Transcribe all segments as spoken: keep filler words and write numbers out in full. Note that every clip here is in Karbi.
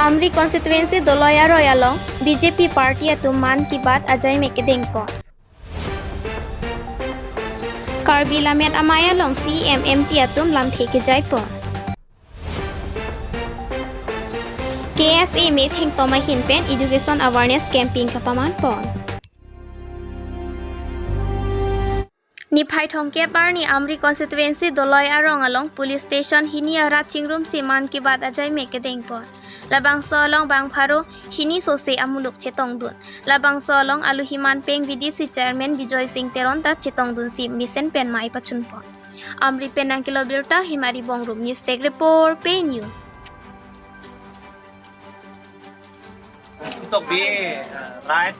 Amri constituency Doloi aroi along B J P party atum Mann Ki Baat ajai mek kedengpon. Karbi Lammet Amei along C E M, M P atum lamthe kejaipon. K S A methang tom ahin pen education awareness campaign kapamanpon. Niphai thomkep arni Amri constituency Doloi arong along police station hini arat chingrumsi Mann Ki Baat ajai mek kedengpon. Labangso along bang pharo hini sose amuluk chetongdun. Labangso along alohi manpeng V D C chairman Bijoy Singh Teron ta chetongdunsi mesen pen mei pachunpon. Amri pen nangkelo birta Himari Bongrung, News Desk Report, Pei News. Sitok bi, eh, right,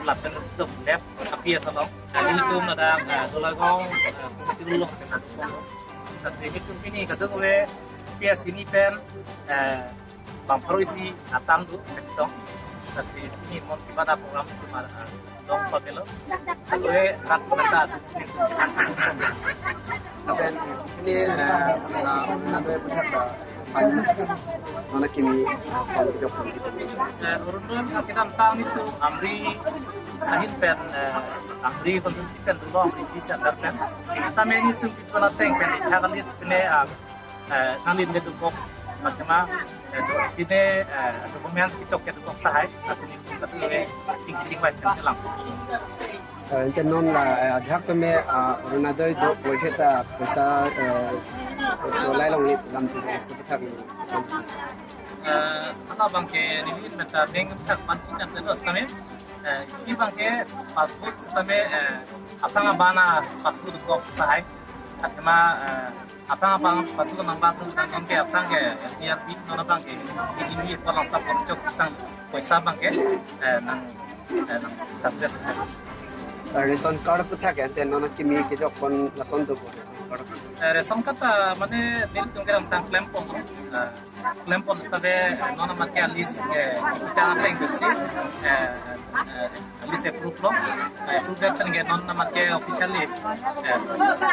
lapen sitok left, A P S along. Kali itu nadang, eh, Doloi Gaon, eh, committee along sepatukon. Lasi itum pini kadokave A P S hini pen, eh, bang pharo isi atam do, ketong. Lasi pini Mann Ki Baat program itu mar, eh, long pamelo. Kali rat mata atum sini. Lapen pini, eh, na, na do puthak, eh, Nona kimi, ah, form kejok form kejok. Eh, urun urun kedamtang nisu Amri ahin pen, eh, Amri constituency pen dolo Amri di center pen. Tame nitum kejok ateng pen thak list pene, ah, eh, nangli ne dukok matema, eh, pine, eh, documents kejok kedukok tahai. Lasi nitum katu le ching ching vai pen selam. Eh, ante non la, eh, ajahak peme, ah, Orunodoi do boithe ta poisa, eh, cholai longle pu lam tu, eh, sekitar ni. Eh, hala abangke neli meta bank thak panching dan terus kami. Eh, isi abangke passbook setame, eh, aphrang abana passbook kok tahai. Atma, eh, aphrang abang passbook number tu dan ke aphrang ke L P R B non abangke K T P ko langsap kejok sang poisa abangke, eh, nang, eh, nang target. Ration card puthak ante non kimi kejokpon lason tu. Eh, ration card, ah, mane nelitum kedamtang klempon, ah, klempon sitame, eh, non amat ke list, eh, kita ateng si, eh, eh, list approve lo, eh, approve pen ke non amat ke officially, eh,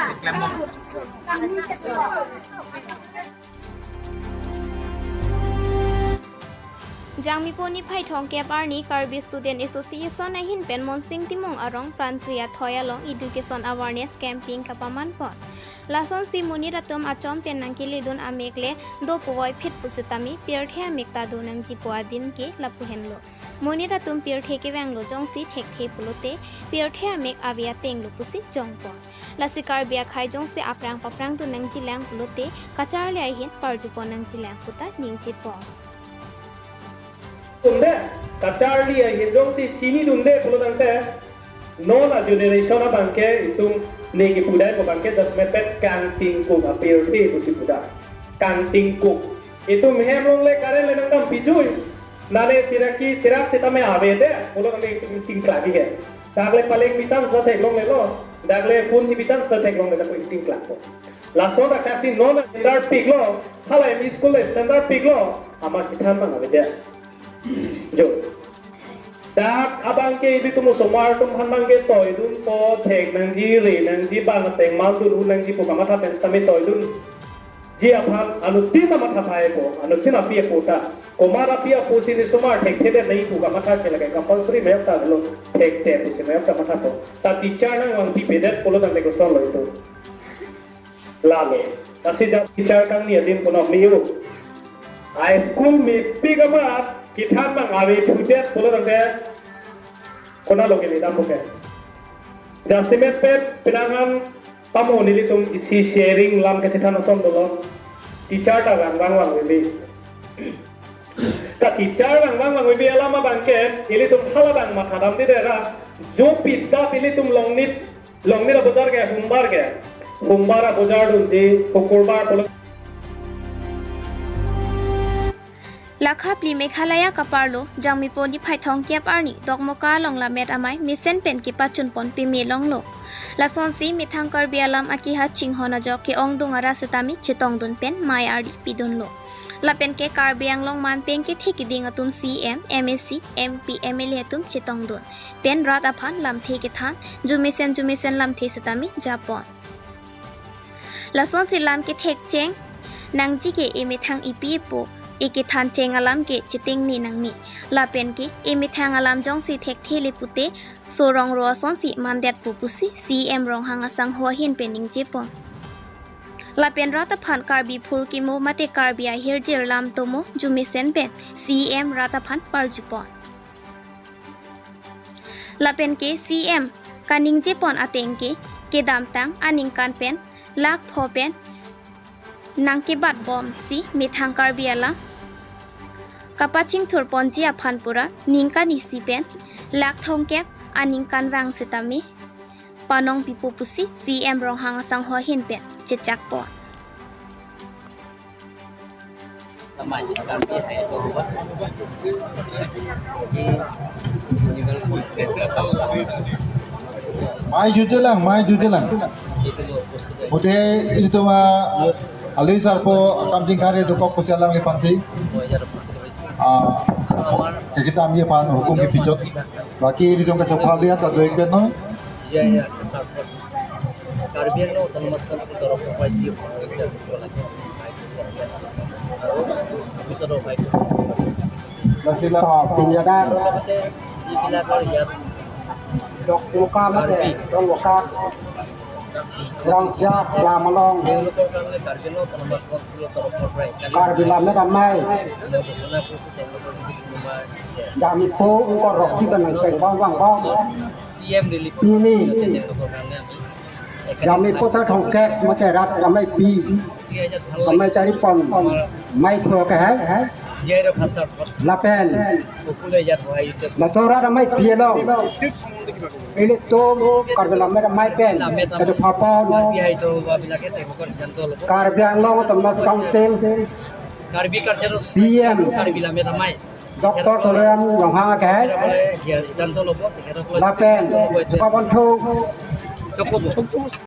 si klempon. Jangmipo niphai thomkep arni Karbi Student Association ahin pen Monsing Timung arong Pranpriya Thoi along education awareness campaign kapamanpon. Lasonsi monit atum achom pen nangkeledun amek le do puvoiphit pusitame pirthe amek ta do nangjipo adim ke lapu henlo. Monit atum pirthe kevanglo jongsi thekthe pulote pirthe amek ave atenglo pusi jongpon. Lasi Karbi akhei jongsi aphrang paphrang dun nangjilang pulote kacharli ahin parjupon nangjilang puta ningjepon. Dunde, kacharli ahin jongsi chinidunde pulo tangte, non a generation abangke itum ne kepudai ko abangke just mepet kangtingkuk apirthe pusi puda. Kangtingkuk. Itum hem longle current le nangdam pijui. Nane siraki sirak sitame avede, pulo tangte itum tingklak ke. Dak le paleng bitam sa theklonglelo, dak le phone si bitam sa theklonglelo, itum tingklak ko. Laso dak kasi non standard piklo, hala M E school le standard piklo, amat kethan mang avede. Jo. Dak abangke itum osomar atum aphan abangke toidunpo, thek nangji, re nangji, bang ateng mandun un nangji pu kamatha pen sitame toidunji aphan anuttin amatha thaipo, anuttin api apo ta. Komat api apo si ne osomar thekthedet nangji pu kamatha ke lake compulsory mayok ta lo, thekthe pusi mayok ta mathapo. Ta teacher nangvangpipedet pulo tangte kosonlo itum. Lalo, lasi jat teacher kangni adim punok miu. High school mepik amat kethan mang ave thudet pulo tangte konatlo kele dampo ke. Jasemet pet penangan tamo nelitum isi sharing lam kachethan ason dolo. Teacher ta vangvang vangvebe. Ka teacher vangvang vangvebe alam abangke ilitum hala abang mathadamde dera. Jo pidap ilitum Longnit Longnit abojar ke, Humbar ke. Humbar abojar dunji, Hukurbar pulo. Lakha phli Meghalaya kaparlo, Jangmipo niphai thomkep arni, Dokmoka along Lammet Amei mesen pen kepachunpon peme longlo. Lasonsi methang Karbi alam akeha chinghon ajok ke-ongdung arat sitame chetongdun pen mei ardi pidunlo. Lapen ke Karbi Anglong manpeng kethe kiding atum C E M, M A C, M P, M L A atum chetongdun pen rat aphan lamthe kethan, jumesen jumesen lamthe sitame japon. Lasonsi lam kethekcheng nangji ke emethang epi epo ekethan cheng alam ke chetengne nangne. Lapen ke emethang alam jongsi thekthe le pute so rong ro asonsi mandetpo pusi C E M Ronghang asangho ahin pen ningjepon. Lapen rat aphan Karbi phurkimo mate Karbi ahirjir lam tomo jumesen pen C E M rat aphan parjupon. Lapen ke C E M kaningjepon ateng ke kedamtang aningkan pen lakh pho pen nangkebatbomsi methang Karbi alam kapachingthurponji aphan pura ningkan isi pen lakh thomkep aningkanvang setame panong pipo pusi C E M Ronghang asangho ahin pen chechakpon. Mai jutelang, mai jutelang. Pute ilitum alui sarpo akam jingkare dokok kuchalang lipanti. Ah, ke kita ambil pan hukum ke pijot. Baki ilitum kacopal dia tak doik kan no? Iya, iya, sesat. Karbi Anglong Autonomous Council তৰফৰ পৰা যি সহযোগিতা কৰিব লাগে, আৰু অফিচতো সহায় কৰিব। Masih lah, pinjadan. লগতে যিবিলাকৰ ইয়াত Dok muka mate, Karbi. Dok muka. Rangja, Lamalong. তেওঁলোকৰ কাৰণে কাৰ্বি আংলং অট'নমাছ কাউন্সিলৰ তৰফৰ পৰা একাডেমি Karbi Lammet Amei. মই ঘোষণা কৰিছোঁ তেওঁলোকৰ যদি কোনোবা Jamipo, engkor rok si kanang ceng bang bang bang. C M relief Ini. তেওঁলোকৰ কাৰণে আমি academy Jamipo ta thongkek mate rat amei pi. গতিকে ইয়াত ভাল Amei লাগিছে। Charipon. Mai thro ke hai. G I ৰ ভাষাৰ ওপৰত Lapen. সকলোৱে ইয়াত সহায় হৈছে। Laso rat amei pi along. Ilitum Karbi Lammet Amei pen. Lammet Amei, Kadu Phapon. Karbi সাহিত্য সভাবিলাকে তেওঁলোকৰ সিদ্ধান্ত ল'ব। Karbi Anglong Autonomous Council. Karbi cultural C M. Karbi lammet amei। Doctor Tuliram Ronghang ke. তেখেতসকলে সিদ্ধান্ত ল'ব, তেখেতসকলে Lapen, সিদ্ধান্ত ল'ব এতিয়া। Jukabon thu. Cukup।